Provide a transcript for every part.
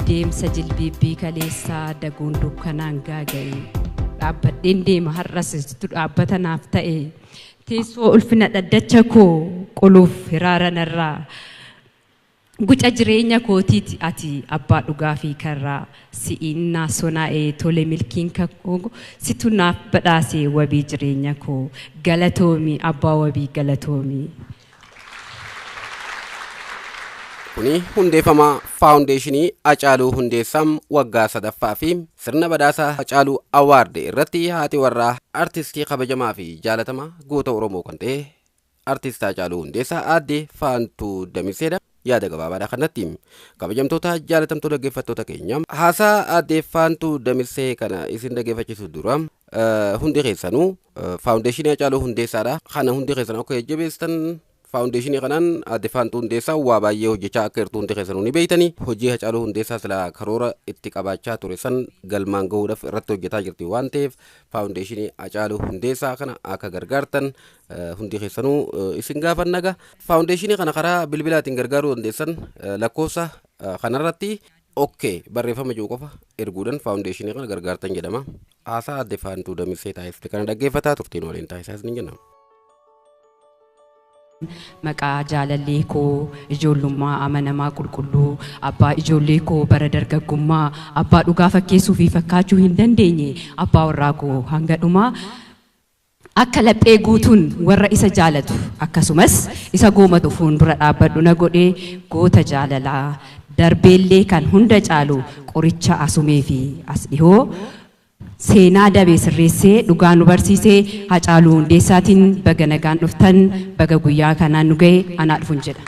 Deemsa jilbiibbii kaleessaa daguun dukkanaan gaaga'e. Dhaabbadheen deema har'as situ dhaabbata naaf ta'e. Teessoo ulfina dhaddacha koo qoluuf hiraara narraa. Guca jireenya kootiiti ati abbaa dhugaa fi karraa. Si'iin naa sonaa'e tole milkiin kakoo situ naaf badhaase wabii jireenya koo. Galatoomi abbaa wabii galatoomi. Kuni hundeeffama faawundeeshinii Hacaaluu Hundeessaa waggaa sadaffaa fi sirna badhaasa Hacaaluu Awaard irratti haati warraa artistii kabajamaa fi jaalatamaa goota Oromoo kan ta'e artist Hacaaluu Hundeessaa aadde Faantuu Damiseedha. Yaada gabaabaadha kanatti kabajamtoota jaalatamtoota dhaggeeffattoota keenya haasaa aadde Faantuu Damisee kana isin dhaggeeffachiisu dura hundi keessanuu faawundeeshinii Hacaaluu Hundeessaadha. Kana hundi keessan akka jajjabeessitan faawundeeshinii kanaan aadde Faantuu Hundeessaa waa baay'ee hojjechaa akka jirtu hundi keessanuu ni beektanii. Hojii Hacaaluu Hundeessaa silaa karoora itti qabaachaa ture san galmaan gahuudhaaf irratti hojjetaa jirti waan ta'eef faawundeeshinii Hacaaluu Hundeessaa kana akka gargaartan hundi keessanuu isin gaafannaga. Faawundeeshinii kana karaa bilbilaatiin gargaaruu dandeessan lakkoofsa kanarratti okkee barreeffama jiru qofa erguudhaan faawundeeshinii kana gargaartan jedhama. Haasaa aadde Faantuu Damisee taasifte kana dhaggeeffataa turtiin waliin taasisaa isin jenna. Maqaa jaalallee koo ijoollummaa amanamaa qulqulluu abbaa ijoollee koo bara dargaggummaa abbaa dhugaa fakkeessuu fi fakkaachuu hin dandeenye abbaa warraa koo hanga dhumaa akka laphee guutuun warra isa jaalatu akkasumas isa goomatu fuuldura dhaabbadhu na godhee goota jaalalaa darbeellee kan hunda caalu qoricha asumee fi as dhihoo seenaa dabee sirreessee dhugaa nu barsiisee Hacaaluu Hundeessaatiin baga nagaan dhuftan baga guyyaa kanaan nu ga'e anaa dhufuun jedha.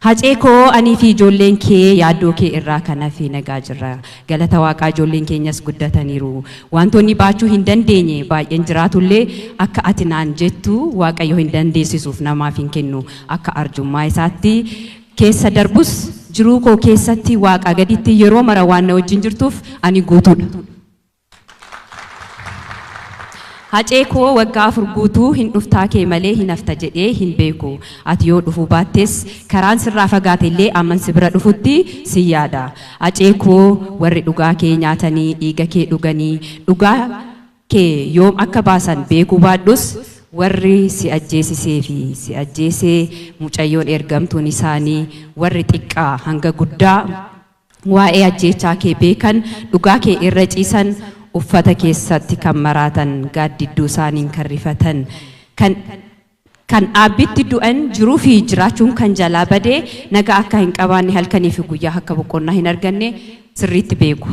Hacee koo anii fi ijoolleen kee yaaddoo kee irraa kan hafe nagaa jirra. Galata waaqaa ijoolleen keenyas guddataniiru. Wantoonni baachuu hin dandeenye baay'een jiraatullee akka ati naan jettu Waaqayyo hin dandeessisuuf namaaf hin kennu. Akka arjummaa isaatti keessa darbus jiruu koo keessatti waaqaa gaditti yeroo mara waan na wajjin jirtuuf ani guutuudha. Hacee koo waggaa 4 guutuu hin dhuftaa kee malee hin hafta jedhee hin beeku. Ati yoo dhufuu baattes karaan sirraa fagaate illee amman si bira dhufutti si yaada. Hacee koo warri dhugaa kee nyaatanii dhiiga kee dhuganii dhugaa kee yoom akka baasan beekuu baadhus warri si ajjeesisee fi si ajjeesee mucayyoon ergamtuun isaanii warri xiqqaa hanga guddaa waa'ee ajjeechaa kee beekan dhugaa kee irra ciisan uffata keessatti kan maraatan gaaddidduu isaaniin kan rifatan kan dhaabbitti du'an jiruu fi jiraachuun kan jalaa badee nagaa akka hin qabaanne halkanii fi guyyaa akka boqonnaa hin arganne sirriitti beeku.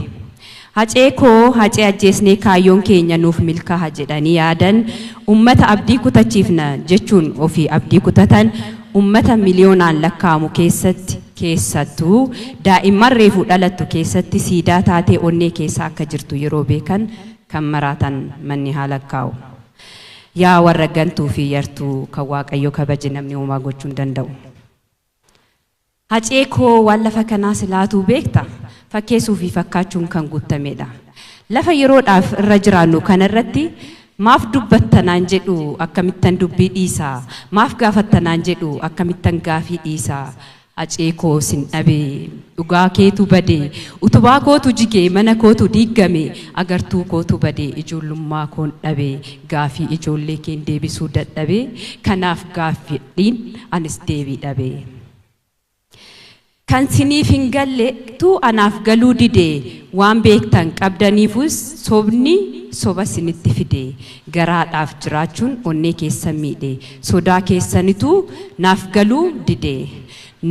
Hacee koo hacee ajjeesnee kaayyoon keenya nuuf milkaa'a jedhanii yaadan ummata abdii kutachiifna jechuun ofii abdii kutatan ummata miliyoonaan lakkaa'amu keessatti keessattuu daa'imman reefuu dhalattu keessatti siidaa taatee onnee keessa akka jirtu yeroo beekan kan maraatan manni haa lakkaa'u. Yaa warra gantuu fi yartuu kan Waaqayyo kabaje namni homaa gochuu hin danda'u. Hacee koo waan lafa kanaa silaatuu beekta fakkeessuu fi fakkaachuun kan guutamedha. Lafa yeroodhaaf irra jiraannu kanarratti maaf dubbatta naan jedhu akkamittan dubbii dhiisa maaf gaafatta naan jedhu akkamittan gaafii dhiisa. Hacee koo sin dhabe dhugaa keetu bade utubaa kootu jige mana kootu diigame agartuu kootu bade ijoollummaa koon dhabe gaafii ijoollee keen deebisuu dadhabe kanaaf gaaffiin anis deebii dhabe. Kan siniif hin galletu anaaf galuu dide waan beektan qabdaniifus sobni soba sinitti fide garaadhaaf jiraachuun onnee keessan miidhe sodaa keessanitu naaf galuu dide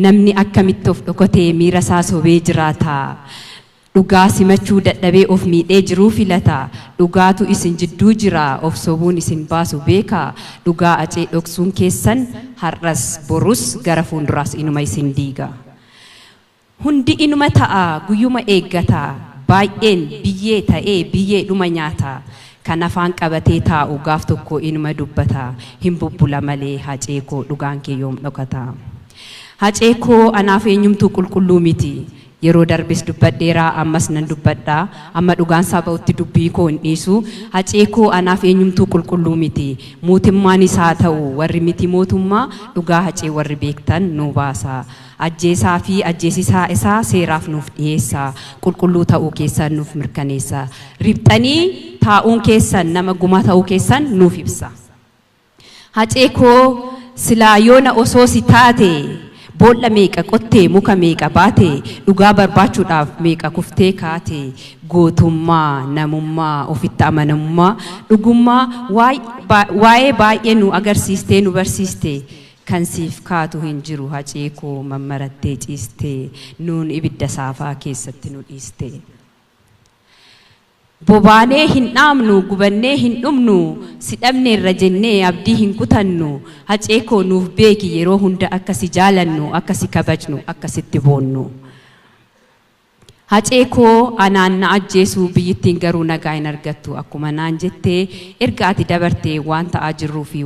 namni akkamitti of dhokotee miira isaa sobee jiraata dhugaa simachuu dadhabee of miidhee jiruu filata dhugaatu isin jidduu jira of sobuun isin baasu beeka dhugaa acee dhoksuun keessan har'as borus gara fuulduraas inuma isin diiga. Hundi inuma ta'a guyyuma eeggata baay'een biyyee ta'ee biyyee dhuma nyaata kan afaan qabatee taa'u gaaf tokko inuma dubbata hin bubbula malee hacee koo dhugaan kee yoom dhokata. Hacee koo anaaf eenyumtuu qulqulluu miti. Yeroo darbes dubbadheera, ammas nan dubbadha. Amma dhugaan isaa ba'utti dubbii koo hin dhiisu. Hacee koo, anaaf eenyumtuu qulqulluu miti. Mootummaanis haa ta'u warri miti mootummaa, dhugaa Hacee warri beektan nuu baasa. Ajjeesaa fi ajjeesisaa isaa seeraaf nuuf dhiyeessa. Qulqulluu ta'uu keessan nuuf mirkaneessa. Riphxanii taa'uun keessan nama gumaa ta'uu keessan nuuf ibsa. Hacee koo, silaa yoona osoo si taate, boolla meeqa qottee, muka meeqa baate, dhugaa barbaachuudhaaf meeqa kuftee kaate. Gootummaa, namummaa, ofitti amanamummaa, dhugummaa waa'ee baay'ee nu agarsiistee, nu barsiiste. Kan siif kaatu hin jiru, Hacee koo, mammarattee ciistee, nuun ibidda saafaa keessatti nu dhiiste. Bobaanee hin dhaamnu, gubannee hin dhumnu, si dhabneerra jennee abdii hin kutannu. Hacee koo, nuuf beeki yeroo hunda akka si jaalannu, akka si kabajnu, akka sitti boonnu. Hacee koo, anaan na ajjeesuu biyyittiin garuu nagaa hin argattu akkuma naan jettee, erga ati dabartee waan ta'aa jirruu fi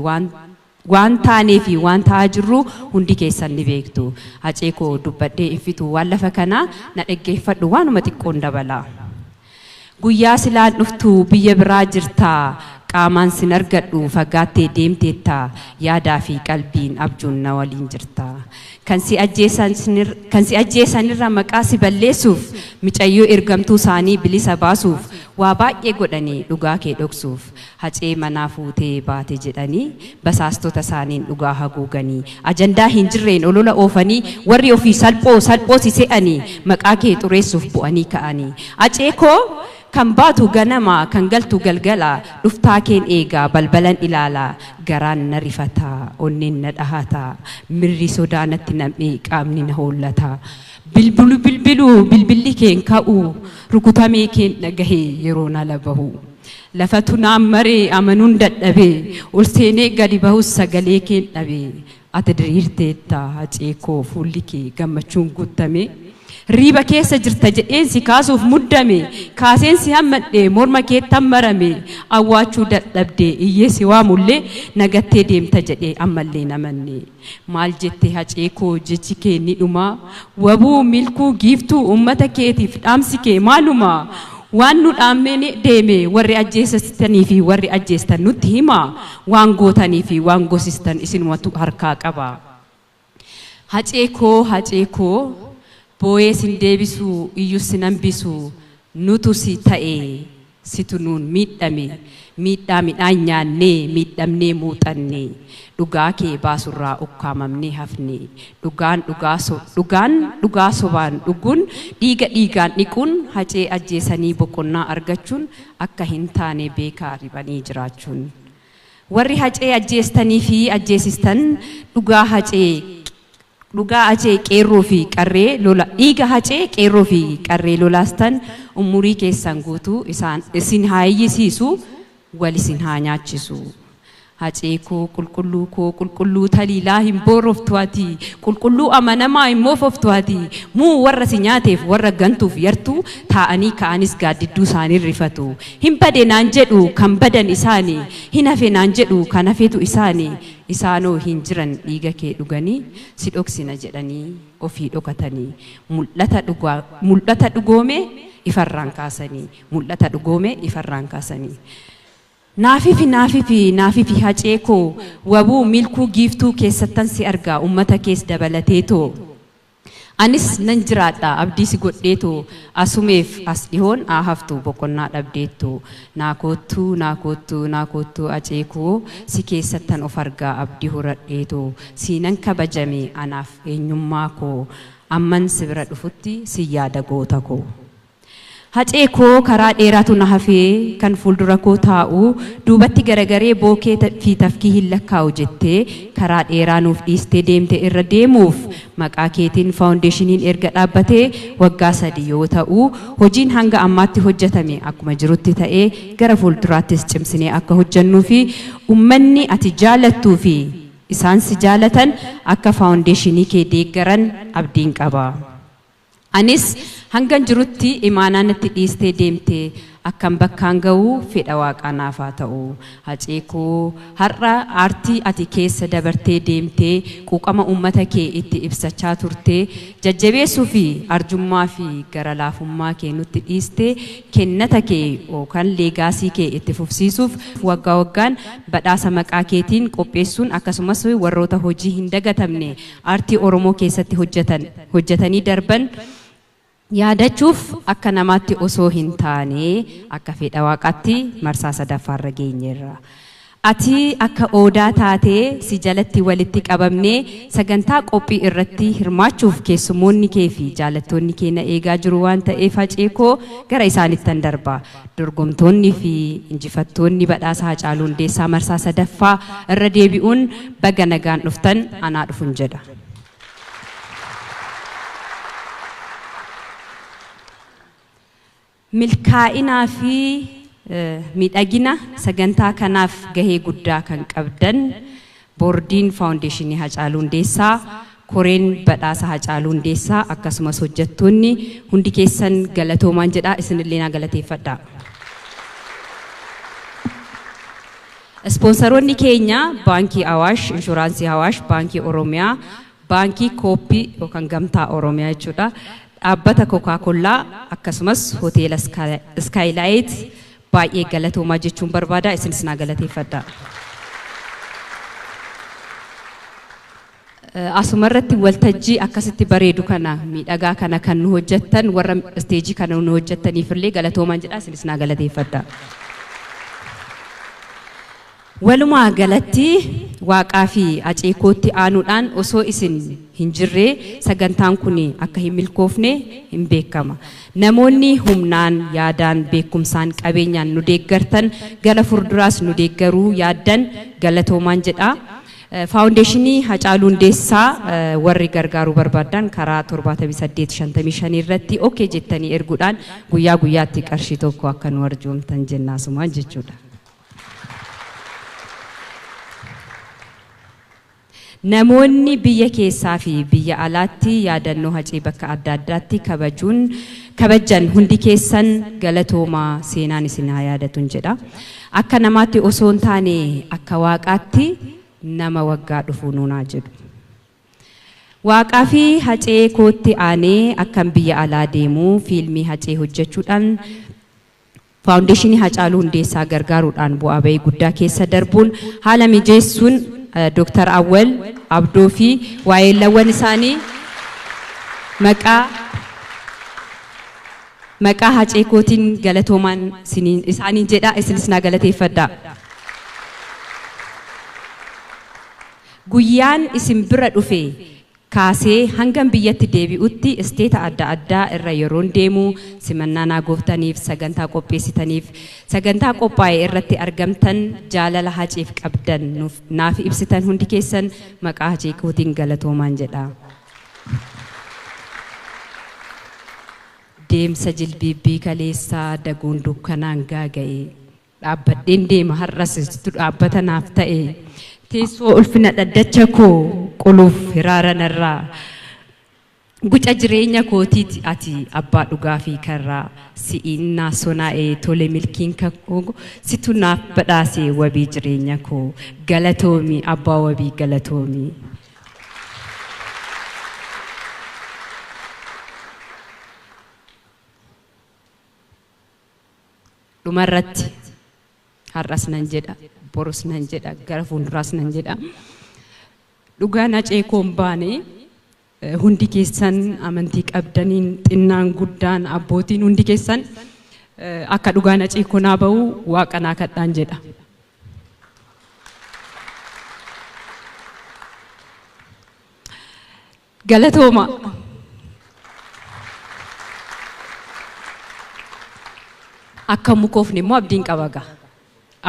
waan taanee fi waan ta'aa jirru hundi keessan ni beektu. Hacee koo, dubbadhee hin fixu waan lafa kanaa, na dhaggeeffadhu, waanuma xiqqoon dabala. Guyyaa silaan dhuftu biyya biraa jirtaa, qaamaan sin argadhu, fagaattee deemteetta, yaadaa fi qalbiin abjuun na waliin jirta. Kan si ajjeesanirra maqaa si balleessuuf, micayyoo ergamtuu isaanii bilisa baasuuf waa baay'ee godhanii dhugaa kee dhoksuuf. Hacee manaa fuutee baate jedhanii basaastota isaaniin dhugaa haguuganii, ajandaa hin jirreen olola oofanii, warri ofii salphoo salphoo si se'anii maqaa kee xureessuuf bu'anii ka'anii. Hacee koo, kan baatu ganama, kan galtu galgala, dhuftaa keen eegaa, balbalan ilaalaa, garaan na rifataa, onneen na dhahataa, mirri sodaa natti nam'ee, qaamni na hollataa. Bilbilu bilbilu bilbilli keen ka'u, rukutamee keen dhagahee yeroo nala bahu. Lafatu naan maree, amanuun dadhabee, ol seenee gadi bahus sagalee keen dhabee. Ati diriirteetta, Hacee koo, fuulli kee gammachuun guutame. Riiba keessa jirta jedheen si kaasuuf muddame, kaaseen si hammadhe, morma keetti marame, awwaachuu dadhabde, iyyee si waamullee nagattee deemta jedhee ammallee namanne. Maal jette, Hacee koo, jechi kee ni dhuma? Wabuu, milkuu, giiftuu uummata keetiif dhaamsi kee maaluma? Waan nu dhaammeen deeme warri ajjeesistanii fi warri ajjeestan nutti hima. Waan gootanii fi waan gosistan isinumatu harkaa qaba. Hacee koo, Hacee koo, boo'ee sin deebisu, iyyuu sin hambisu. Nutu si ta'e, situ nuun miidhame. Miidhaa midhaan nyaannee, miidhamnee muuxanne. Dhugaa kee baasurraa ukkaamamnee hafne. Dhugaan dhugaa sobaan dhuguun, dhiiga dhiigaan dhiquun, Hacee ajjeesanii boqonnaa argachuun akka hin taane beekaa ribanii jiraachuun. Warri Hacee ajjeestanii fi ajjeesistan, dhugaa Hacee qeerroo fi qarree lola, dhiiga Hacee qeerroo fi qarree lolaastan, umurii keessan guutuu isaan isin haa iyyisiisu, wal isin haa nyaachisu. Hacee koo, qulqulluu koo, qulqulluu taliilaa hin booroftu ati, qulqulluu amanamaa hin moofoftu ati. Muu warra si nyaateef warra gantuuf yartuu taa'anii ka'anis gaaddidduu isaanii rifatu. Hin bade naan jedhu, kan badan isaanii, hin hafe naan jedhu, kan hafetu isaanii. Isaanoo hin jiran, dhiiga kee dhuganii, si dhoksina jedhanii ofii dhokatanii. Mul'ata dhugoome ifarraan kaasanii, mul'ata dhugoome ifarraan kaasanii. Naafifi, naafifi, naafifi, Hacee koo, wabuu, milkuu, giiftuu keessattan si argaa, ummata kees dabalateetoo. Anis nan jiraadha abdii si godheetoo, asumeef as dhihoon haa haftu boqonnaa dhabdeettu. Naa koottuu, naa koottuu, naa koottuu, Hacee koo, si keessattan of argaa abdii horadheetoo. Siinan kabajame anaaf eenyummaa koo, amman si bira dhufutti si yaada, goota koo. Hacee koo, karaa dheeraatu na hafee kan fuuldura koo taa'u, duubatti garagaree bookee fi tafkii hin lakkaa'u jettee karaa dheeraa nuuf dhiistee deemte irra deemuuf maqaa keetiin faawundeeshiniin erga dhaabbatee waggaa 3 yoo ta'u, hojiin hanga ammaatti hojjetame akkuma jirutti ta'ee, gara fuulduraattis cimsinee akka hojjennuu fi uummanni ati jaalattuu fi isaan si jaalatan akka faawundeeshinii kee deeggaran abdiin qaba. Anis hangan jirutti imaanaa natti dhiistee deemte Akkan bakkaan ga'u fedha Waaqaa naaf haa ta'u. Hacee koo, har'a aartii ati keessa dabartee deemtee quuqama uummata kee itti ibsachaa turtee jajjabeessuu fi arjummaa fi gara laafummaa kee nutti dhiiste, kennata kee yookaan legacy kee itti fufsiisuuf waggaa waggaan badhaasa maqaa keetiin qopheessuun, akkasumas warroota hojii hin dagatamne aartii Oromoo keessatti hojjetan hojjetanii darban yaadachuuf akka namaatti osoo hin taane akka fedha Waaqaatti marsaa sadaffaarra geenyeerra. Ati akka odaa taatee si jalatti walitti qabamnee sagantaa qophii irratti hirmaachuuf keessummoonni kee fi jaalattoonni kee na eegaa jiru waan ta'eef, Hacee koo, gara isaanittan darba. Dorgomtoonni fi injifattoonni badhaasa Hacaaluu Hundeessaa marsaa sadaffaa irra deebi'uun baga nagaan dhuftan, anaa dhufun jedha. Milkaa'inaa fi miidhagina sagantaa kanaaf gahee guddaa kan qabdan boordiin Faawundeeshinii Hacaaluu Hundeessaa, koreen badhaasa Hacaaluu Hundeessaa, akkasumas hojjettoonni hundi keessan galatoomaan jedha, isinillee naa galateeffadha. Ispoonsaroonni keenya Baankii Awaash, Inshuraansii Awaash, Baankii Oromiyaa, Baankii Kooppii yookaan Gamtaa Oromiyaa jechuudha. Dhaabbata Kookaakollaa, akkasumas Hoteela Iskaayilaayit baay'ee galatoomaa jechuun barbaada, isinis naa galateeffadha. Asumarratti waltajjii akkasitti bareedu kana, miidhagaa kana kan nu hojjettan, warra isteejii kana nu hojjettaniifillee galatoomaan jedha, isinis naa galateeffadha. Walumaa galatti Waaqaa fi Hacee kootti aanuudhaan osoo isin hin jirree sagantaan kun akka hin milkoofne hin beekama. Namoonni humnaan, yaadaan, beekumsaan, qabeenyaan nu deeggartan, gara fuulduraas nu deeggaruu yaaddan galatoomaan jedha. Faawundeeshinii Hacaaluu Hundeessaa warri gargaaruu barbaadan karaa 7855 irratti okay jettanii erguudhaan guyyaa guyyaatti qarshii 1 akka nu arjoomtan jennaasumaan jechuudha. Namoonni biyya keessaa fi biyya alaatti yaadannoo Hacee bakka adda addaatti kabajuun kabajjan hundi keessan galatoomaa, seenaan isin haa yaadatun jedha. Akka namaatti osoo hin taane akka Waaqaatti nama waggaa dhufuu nuunaa jedhu. Waaqaa fi Hacee kootti aanee akkan biyya alaa deemu fiilmii Hacee hojjechuudhaan Faawundeeshinii Hacaaluu Hundeessaa gargaaruudhaan bu'aa bahii guddaa keessa darbuun haala mijeessuun Dooktar Awwal Abdoo fi waa'eellawwan isaanii maqaa Hacee kootiin galatoomaan isaaniin jedha, isinis naa galateeffadha. Guyyaan isin bira dhufe kaasee hangam biyyatti deebi'utti isteeta adda addaa irra yeroon deemu simannaa naa gooftaniif, sagantaa qopheessitaniif, sagantaa qophaa'e irratti argamtan, jaalala Haceef qabdan naaf ibsitan hundi keessan maqaa Hacee kootiin galatoomaan jedha. Deemsa jilbiibbii kaleessaa daguun dukkanaan gaaga'e. Dhaabbadheen deema, har'as dhaabbata naaf ta'e. Teessoo ulfina dhaddacha koo qoluuf hiraara narraa. Guca jireenya kootiiti ati abbaa dhugaa fi karraa. Si'iin naa sonaa'ee tole milkiin kakoo, situ naaf badhaase wabii jireenya koo. Galatoomi abbaa wabii, galatoomi. Dhumarratti har'as nan jedha, borus nan jedha, gara fuulduraas nan jedha. Dhugaan Hacee koo hin baane. Hundi keessan amantii qabdaniin, xinnaan guddaan, abbootiin, hundi keessan akka dhugaan Hacee koo naa bahu Waaqa naa kadhaan jedha. Galatooma. Akka mukoofne immoo abdiin qaba gaa.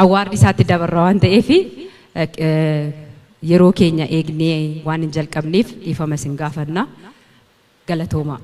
Award isaatti dabarra waan ta'eef yeroo keenya eegnee waan hin jalqabneef dhiifama isin gaafanna. Galatooma.